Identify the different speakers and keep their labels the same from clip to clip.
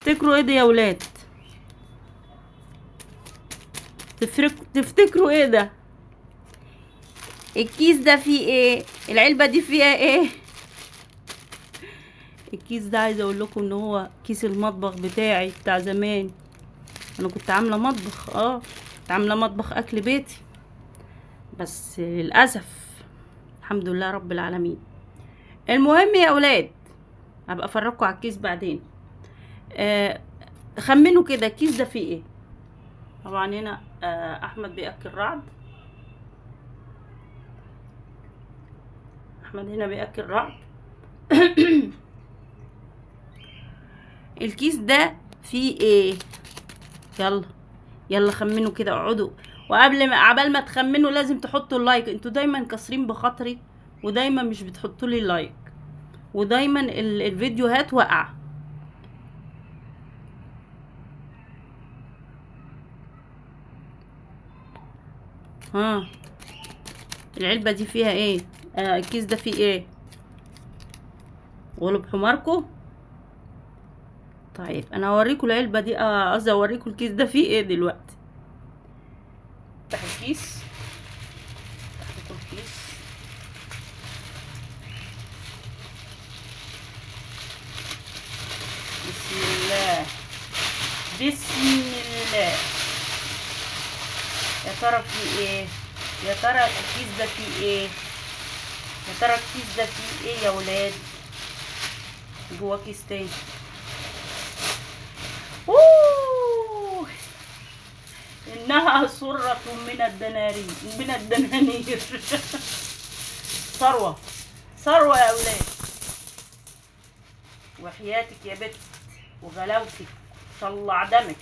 Speaker 1: تفتكروا ايه ده يا ولاد؟ تفتكروا ايه ده؟ الكيس ده فيه ايه؟ العلبة دي فيها ايه؟ الكيس ده عايزة اقول لكم ان هو كيس المطبخ بتاعي بتاع زمان. انا كنت عاملة مطبخ، كنت عاملة مطبخ اكل بيتي، بس للأسف الحمد لله رب العالمين. المهم يا اولاد هبقى افرجكم على الكيس بعدين. خمنوا كده الكيس ده فيه ايه. طبعا هنا احمد بياكل رعد، احمد هنا بياكل رعد. الكيس ده فيه ايه؟ يلا يلا خمنوا كده، اقعدوا، وقبل ما عبال ما تخمنوا لازم تحطوا ال like. انتوا دايما كاسرين بخاطري ودايما مش بتحطوا لي like، ودايما الفيديوهات واقعه. ها العلبة دي فيها ايه؟ الكيس ده فيه ايه؟ غلب حماركم. طيب انا هوريكم العلبة دي، قصدي اوريكم الكيس ده فيه ايه دلوقتي. افتح الكيس، افتح لكم الكيس. بسم الله بسم الله. يا ترى فيه ايه؟ يا ترى الكيس ده فيه ايه؟ يا ترى الكيس ده فيه ايه يا ولاد؟ جواه كيس تاني. اوه، انها سرة من الدنانير، من الدنانير. ثروة ثروة يا ولاد، وحياتك يا بت وغلاوتك طلع دمك.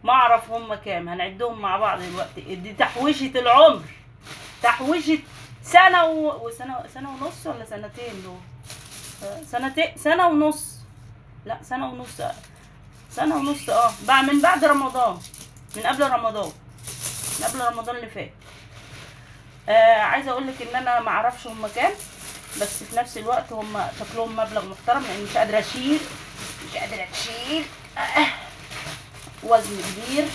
Speaker 1: ما اعرف هم كام، هنعدهم مع بعض دلوقتي. دي تحويشة العمر، تحويشة سنة وسنة، سنة ونص ولا سنتين دول؟ سنتين، سنة ونص، لا سنة ونص، سنة ونص. بقى من بعد رمضان، من قبل رمضان، من قبل رمضان اللي فات. عايزة اقول لك ان انا ما اعرفش هم كام، بس في نفس الوقت هم شكلهم مبلغ محترم، لان مش قادرة اشيل، مش قادرة اشيل وزن كبير.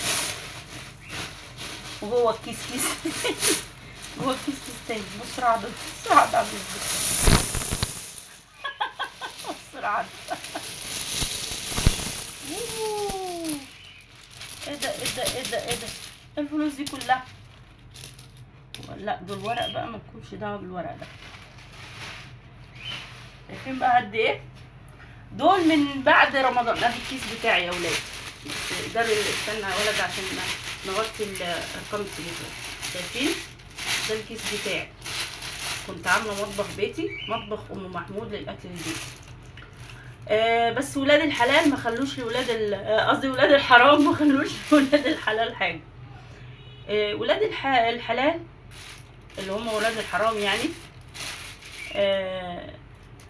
Speaker 1: وجوه الكيس كيس، جوه الكيس كيس تاني. بص رعد، بص رعد عم يظبط، بص رعد. ايه ده ايه ده ايه ده ايه ده؟ الفلوس دي كلها؟ لا دول ورق بقى، ما تكونش دعوه بالورق ده. شايفين بقى قد ايه دول من بعد رمضان؟ ادي الكيس بتاعي يا ولاد، ده اللي استنى يا ولد عشان نغطي ارقام التليفون. شايفين ده الكيس بتاعي، كنت عامله مطبخ بيتي، مطبخ ام محمود للاكل البيتي. بس ولاد الحلال ما خلوش لولاد قصدي ولاد الحرام ما خلوش لولاد الحلال حاجة. ولاد الحلال اللي هم ولاد الحرام يعني،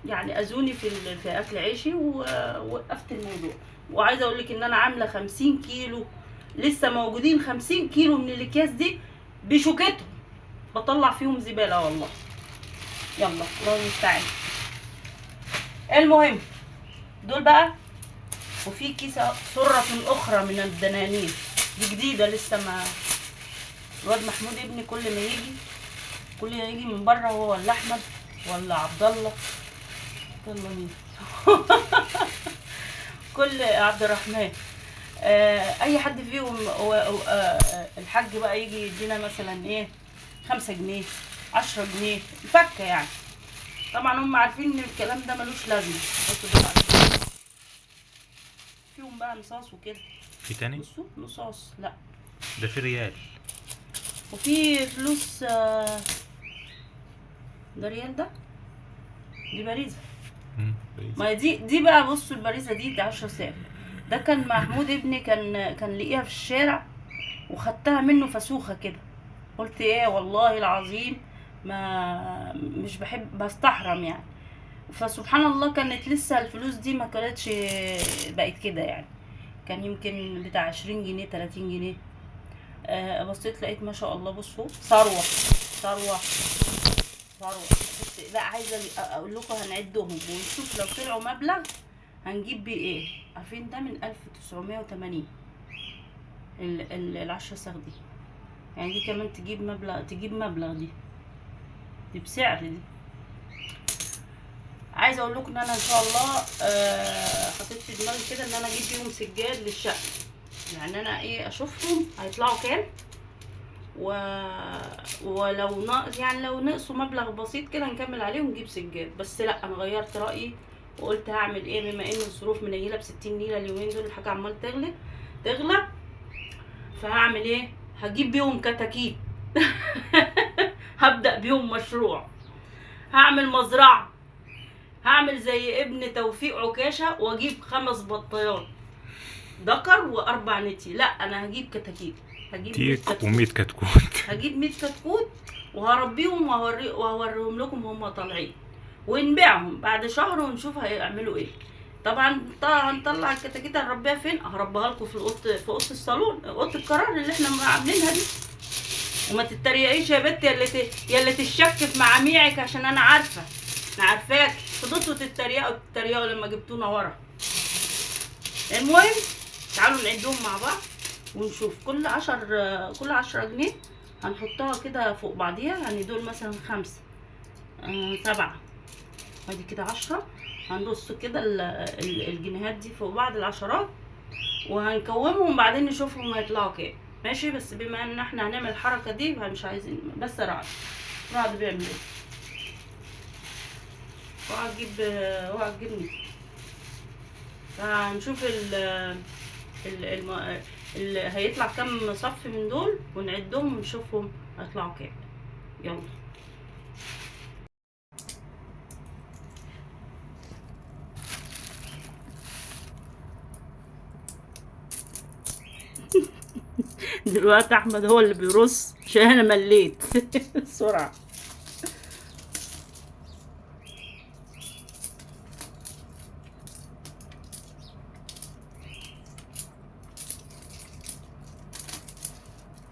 Speaker 1: يعني اذوني في اكل عيشي، ووقفت الموضوع. وعايزه اقول لك ان انا عامله 50 كيلو، لسه موجودين 50 كيلو من الاكياس دي بشوكتهم، بطلع فيهم زبالة والله. يلا الله المستعان. المهم دول بقى، وفي كيسه سره اخرى من الدنانير دي جديدة لسه. ما الواد محمود ابني كل ما يجي، كل ما يجي من بره، هو ولا احمد ولا عبد الله، يلا مين كل عبد الرحمن، اي حد فيهم الحاج بقى يجي يدينا مثلا ايه 5 جنيه 10 جنيه الفكه يعني. طبعا هم عارفين ان الكلام ده ملوش لازمه. بصوا دول فيهم بقى نصاص وكده.
Speaker 2: في تاني؟
Speaker 1: بصوا نصاص، لا
Speaker 2: ده في ريال
Speaker 1: وفي فلوس. ده ريال، ده دي باريزه. ما دي بقى، بصوا الباريزه دي 10 ساعات. ده كان محمود ابني كان لقيها في الشارع وخدتها منه فسوخه كده. قلت ايه والله العظيم ما مش بحب، بستحرم يعني. فسبحان الله كانت لسه الفلوس دي ما كانتش بقت كده يعني، كان يمكن بتاع 20 جنيه 30 جنيه. بصيت لقيت ما شاء الله، بصوا ثروة ثروة ثروة. بس بقى عايزه اقول لكم هنعدهم ونشوف لو طلعوا مبلغ هنجيب بيه ايه؟ عارفين ده من 1980 ال10 صاغ دي، يعني دي كمان تجيب مبلغ، تجيب مبلغ، دي بسعر دي. عايزه اقول لكم ان انا ان شاء الله حطيت في دماغي كده ان انا اجيب بيهم سجاد للشقه، يعني انا ايه اشوفهم هيطلعوا كام، ولو ناقص، يعني لو نقصوا مبلغ بسيط كده نكمل عليه ونجيب سجاد. بس لا، انا غيرت رايي وقلت هعمل ايه، بما ان الظروف منيله ب60 نيله اليومين دول، الحاجة عماله تغلى، فهعمل ايه؟ هجيب بيهم كتاكيت. هبدأ بيهم مشروع، هعمل مزرعة، هعمل زي ابن توفيق عكاشة واجيب 5 بطيات ذكر و4 نتي. لا، انا هجيب كتاكيت، هجيب
Speaker 2: تيك
Speaker 1: 100 كتكوت،
Speaker 2: و100 كتكوت.
Speaker 1: هجيب 100 كتكوت وهربيهم وهوريهم لكم هم طالعين، ونبيعهم بعد شهر ونشوف هيعملوا ايه. طبعا هنطلع الكتاكيت هنربيها فين؟ هربيها لكم في اوضة، في اوضة الصالون، اوضة القرار اللي احنا عاملينها دي. وما تتريقيش يا بنت يا اللي تشك في معاميعك، عشان انا عارفه، انا عارفاك فضلتوا تتريقوا لما جبتونا ورا. المهم تعالوا نعدهم مع بعض ونشوف. كل 10 جنيه هنحطها كده فوق بعضيها، يعني دول مثلا 5، 7، ادي كده 10. هنرص كده الجنيهات دي فوق بعض العشرات، وهنكومهم بعدين نشوفهم هيطلعوا كام. ماشي، بس بما ان احنا هنعمل الحركة دي مش عايزين بس رعد بيعمل ايه؟ اوعى تجيبني. فهنشوف هيطلع كام صف من دول، ونعدهم ونشوفهم هيطلعوا كام. يلا. دلوقتي احمد هو اللي بيرص عشان انا مليت. بسرعة.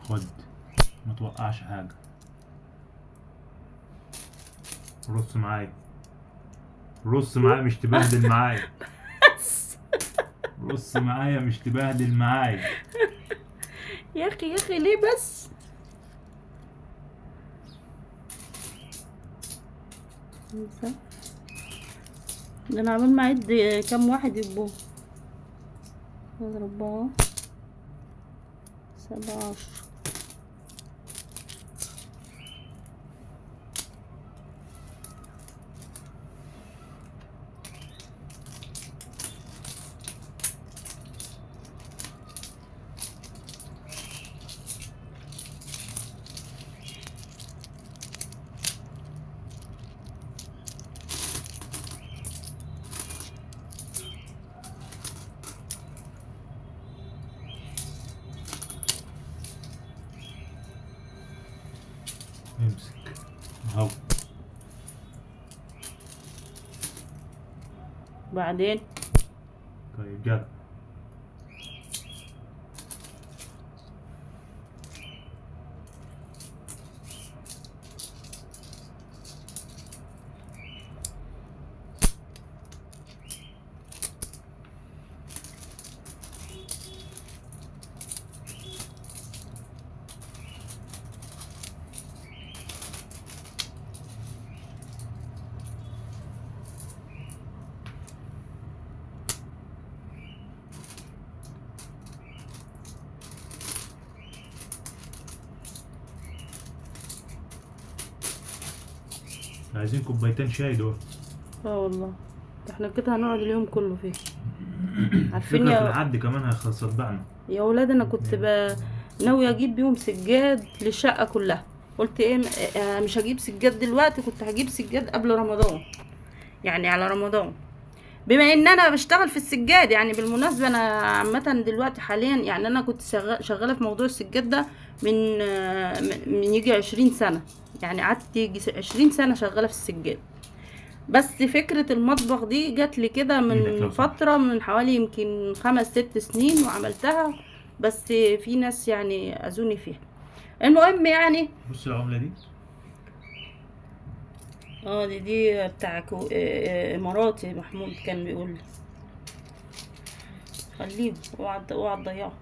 Speaker 2: خد، ما توقعش حاجة، رص معايا، رص معايا، مش تبهدل معايا. رص معايا، مش تبهدل معايا.
Speaker 1: يا اخي يا اخي ليه بس؟ ده انا عمال ما اعد كام واحد يبقوا، 4 7 10.
Speaker 2: امسك اهو.
Speaker 1: بعدين
Speaker 2: طيب جدع. عايزين كوبايتين شاي دول.
Speaker 1: اه والله احنا كده هنقعد اليوم كله فيه. عارفين
Speaker 2: فكرة في
Speaker 1: يا
Speaker 2: العد كمان هيصدعنا
Speaker 1: يا ولاد، انا كنت ناوية اجيب بيهم سجاد للشقه كلها. قلت ايه، مش هجيب سجاد دلوقتي، كنت هجيب سجاد قبل رمضان، يعني على رمضان، بما ان انا بشتغل في السجاد. يعني بالمناسبة انا عامة دلوقتي حاليا، يعني انا كنت شغالة في موضوع السجاد ده من يجي 20 سنة، يعني قعدت يجي 20 سنة شغالة في السجاد. بس فكرة المطبخ دي جات لي كده
Speaker 2: إيدك
Speaker 1: من
Speaker 2: لو سمحت.
Speaker 1: فترة، من حوالي يمكن 5 6 سنين وعملتها، بس في ناس يعني اذوني فيها. المهم يعني
Speaker 2: بص العملة دي،
Speaker 1: دي بتاع اماراتي، محمود كان بيقول لي. خليهم، اوعى تضيعه.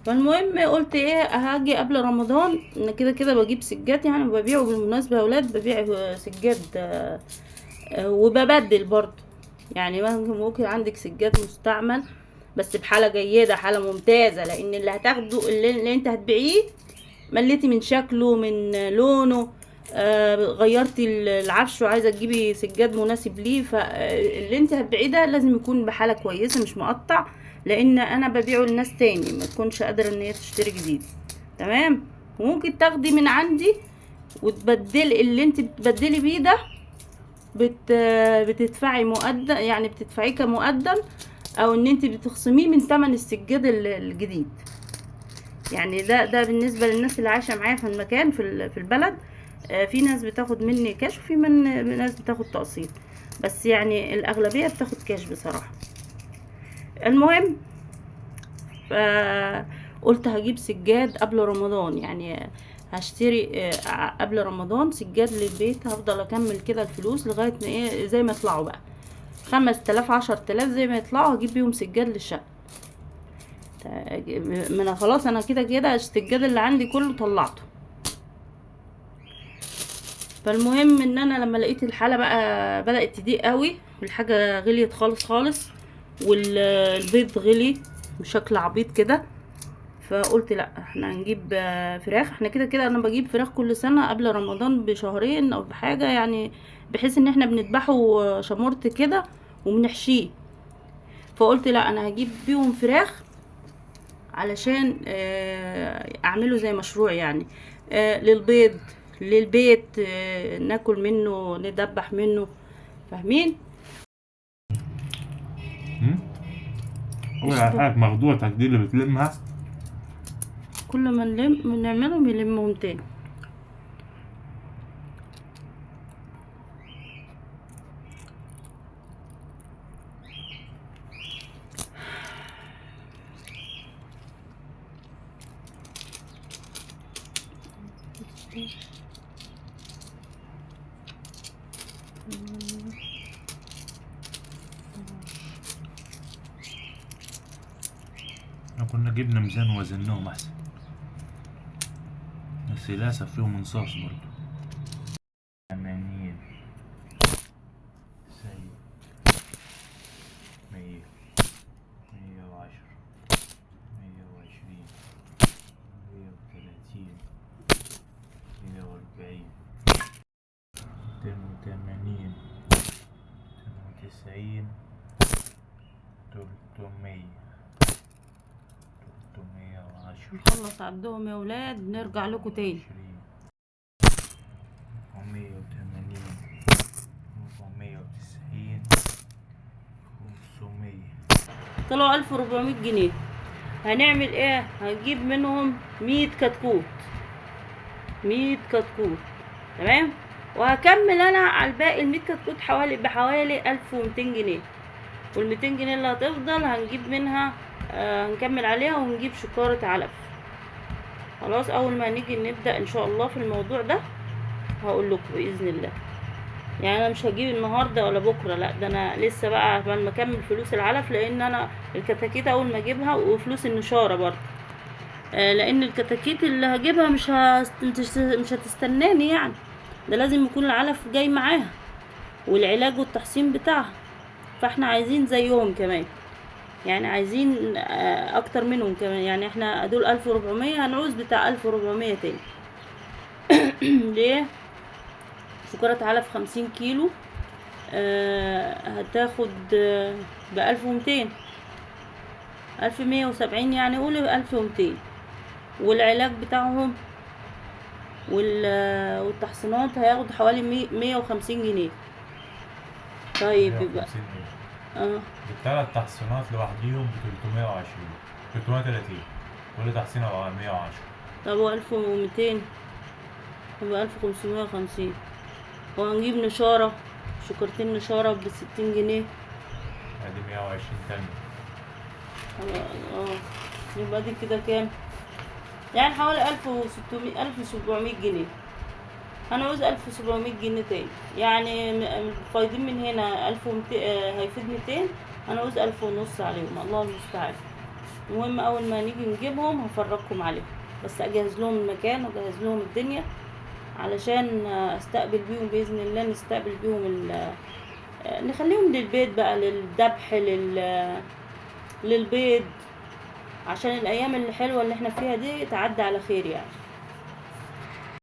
Speaker 1: فالمهم قلت ايه، هاجي قبل رمضان، انا كده كده بجيب سجاد يعني، وببيعه بالمناسبة يا ولاد، ببيع سجاد وببدل برضو يعني. ممكن عندك سجاد مستعمل بس بحالة جيدة، حالة ممتازة، لان اللي هتاخده اللي انت هتبيعيه مليتي من شكله من لونه، غيرتي العفش وعايزة تجيبي سجاد مناسب ليه، فاللي انت هتبيعيه ده لازم يكون بحالة كويسة مش مقطع، لان انا ببيعه لناس تاني ما تكونش قادرة ان هي تشتري جديد. تمام. وممكن تاخدي من عندي وتبدلي اللي انت بتبدلي بيه ده، بتدفعي مقدم، يعني بتدفعيه كمقدم، او ان انت بتخصميه من تمن السجاد الجديد. يعني ده بالنسبة للناس اللي عايشة معايا في المكان، في البلد. في ناس بتاخد مني كاش، وفي ناس بتاخد تقسيط، بس يعني الأغلبية بتاخد كاش بصراحة. المهم قلت هجيب سجاد قبل رمضان، يعني هشتري قبل رمضان سجاد للبيت، هفضل اكمل كده الفلوس لغاية ما ايه، زي ما يطلعوا بقى 5000 10000 زي ما يطلعوا هجيب بيهم سجاد للشقة. ما انا خلاص انا كده كده السجاد اللي عندي كله طلعته. فالمهم ان انا لما لقيت الحالة بقى بدأت تضيق قوي، والحاجة غليت خالص خالص، والبيض غلي بشكل عبيط كده، فقلت لا احنا هنجيب فراخ. احنا كده كده انا بجيب فراخ كل سنة قبل رمضان بشهرين او بحاجة، يعني بحيث ان احنا بنذبحه شمورت كده وبنحشيه. فقلت لا انا هجيب بيهم فراخ علشان اعمله زي مشروع يعني، للبيض، للبيت، ناكل منه، ندبح منه، فاهمين؟
Speaker 2: قول على حالك مخدوعتك دي اللي بتلمها،
Speaker 1: كل ما نعملهم يلمهم تاني.
Speaker 2: كنا جبنا ميزان ووزناهم احسن، بس للاسف فيهم انصاص برضه. 80 90 100 110 120 130 140 280 290 300 310.
Speaker 1: نخلص عندهم يا ولاد نرجع لكم تاني.
Speaker 2: 480 490 500.
Speaker 1: طلعوا 1400 جنيه. هنعمل ايه؟ هنجيب منهم 100 كتكوت، 100 كتكوت. تمام. وهكمل انا على الباقي ال 100 كتكوت بحوالي 1200 جنيه، وال 200 جنيه اللي هتفضل هنجيب منها، هنكمل عليها ونجيب شكارة علف. خلاص اول ما نيجي نبدأ ان شاء الله في الموضوع ده هقول لكم بإذن الله. يعني انا مش هجيب النهارده ولا بكره، لا ده انا لسه بقى قبل ما اكمل فلوس العلف، لان انا الكتاكيت اول ما اجيبها وفلوس النشاره برضه، لان الكتاكيت اللي هجيبها مش هتستناني يعني، ده لازم يكون العلف جاي معاها والعلاج والتحصين بتاعها، فاحنا عايزين زيهم كمان، يعني عايزين اكتر منهم كمان. يعني احنا دول 1400، هنعوز بتاع 1400 تاني. ليه؟ شكارة علف 50 كيلو، هتاخد ب1200، 1170، يعني قولي 1200، والعلاج بتاعهم والتحصينات هياخد حوالي 150 جنيه. طيب يبقى
Speaker 2: 150 جنيه. التلات تحصينات لوحديهم ب320، 330، كل تحصينة بقى 110.
Speaker 1: طب وألف ومتين يبقى 1550. وهنجيب نشارة، شكرتين نشارة ب60 جنيه،
Speaker 2: ادي 120 تاني.
Speaker 1: يبقى دي كده كام؟ يعني حوالي 1600، 1700 جنيه. هنعوز 1700 جنيه تاني، يعني فايضين من هنا 1200، هيفيد 200، انا عاوز 1500 عليهم، الله المستعان. المهم اول ما نيجي نجيبهم هفرجكم عليهم، بس اجهز لهم المكان واجهز لهم الدنيا علشان استقبل بيهم باذن الله، نستقبل بيهم نخليهم للبيت بقى، للذبح، للبيض، عشان الايام الحلوة اللي احنا فيها دي تعدي على خير يعني.